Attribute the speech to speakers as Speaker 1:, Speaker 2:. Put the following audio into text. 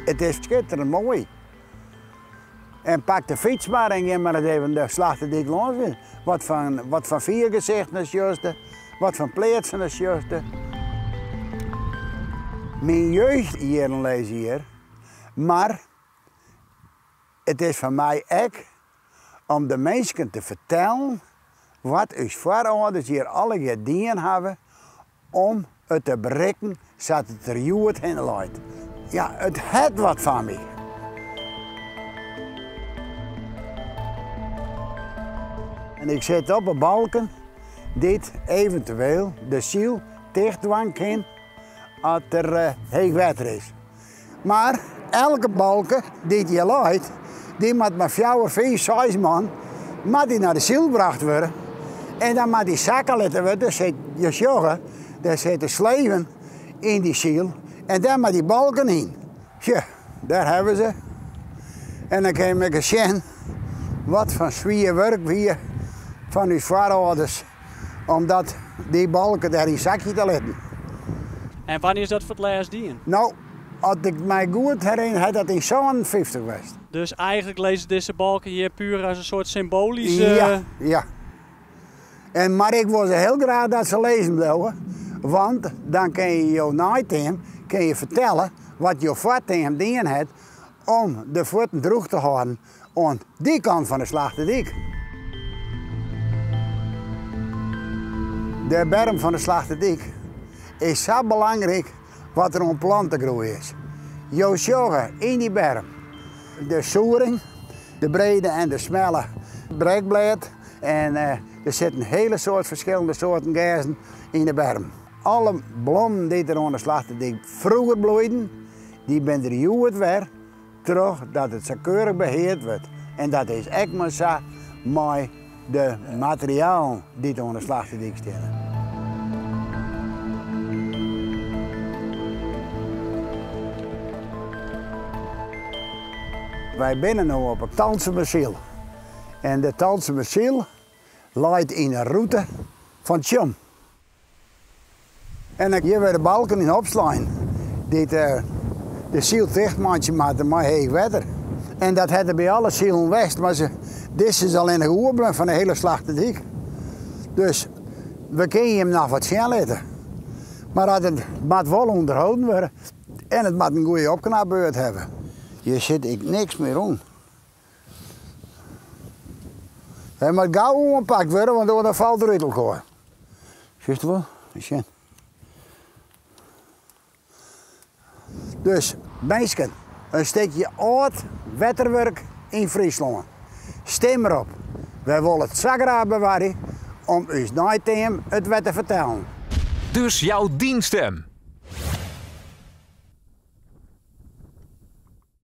Speaker 1: It is skitterend moai. En pak de fyts mar en gean mar ris even de Slachtedyk lâns. Wat fan, wat fan fiergesichten sjochst, wat fan pleatsen sjochst. Myn jeugdjierren lizze hjir, mar it is foar my ek om de minsken te fertellen wat ús foarâlders hjir allegear dien hawwe om it te berikken sa't it der hjoed hinne leit. Ja, it hat wat fan my. En ik sit op 'e balken dy't eventueel de syl ticht dwaan kin as der heech wetter is. Mar elke balke dy't hjir leit, dy moat mei fjouwer, fiif, seis man moat dy nei de syl brocht wurde. En dan moat dy sakke litten wurde. Der sit, je sjogge, der sitte sleven yn dy syl en dêr moat dy balken yn. Sjoch, dêr hawwe se. En dan kinne je ek sjen wat fan swier wurk wie fan ús foarâlders. Om dat dy balken dêr yn sakje te litten.
Speaker 2: En wannear is dat foar it lêst dien?
Speaker 1: No, as ik my goed herinner, hat dat yn 57 west.
Speaker 2: Dus eigentlik lizze dizze balken hjir puer as in soart symboalyske.
Speaker 1: Ja, ja. En, mar ik wol se hiel graach dat se lizzen bliuwe, want dan kinne je jo neiteam kinne je fertelle wat jo foarteam dien hat om de fuotten drûch te hâlden Oan dy kant fan de Slachtedyk. De berm fan de Slachtedyk is sa belangryk wat der oan plantegroei is. Jo sjogge yn dy berm de soering, de brede en de smelle brekblêd en der sit in hiele soad ferskillende soarten gerzen yn de berm. Alle blommen dy't der oan de Slachtedyk froeger bloeiden, dy binne der hjoed wer. Trochdat it sa keurich beheard wurdt. En dat is ek mar sa mei de materialen dy't oan de Slachtedyk steane. Wy binne no op 'e Tansumersyl. En de Tansumersyl leit yn 'e rûte fan Tsjom. En hjir wurde balken yn opslein dy't de syl ticht meitsje moatte mei heech wetter. En dat hat der by alle silen west, mar dizze is allinnich oerbleaun fan de hiele Slachtedyk. Dus we kinne jim noch wat sjen litte. Mar dat it moat wol ûnderholden wurde en it moat in goede opknapbeurt hawwe. Hjir sit ek niks mear oan. Hy moat gau oanpakt wurde, want oars dan falt er út elkoar. Sjochst wol? Sjen. Dus minsken, in stikje âld wetterwurk yn Fryslân. Stim derop. Wy wolle it sa graach bewarje om ús neiteam it wer te fertellen.
Speaker 3: Dus jou dyn stem!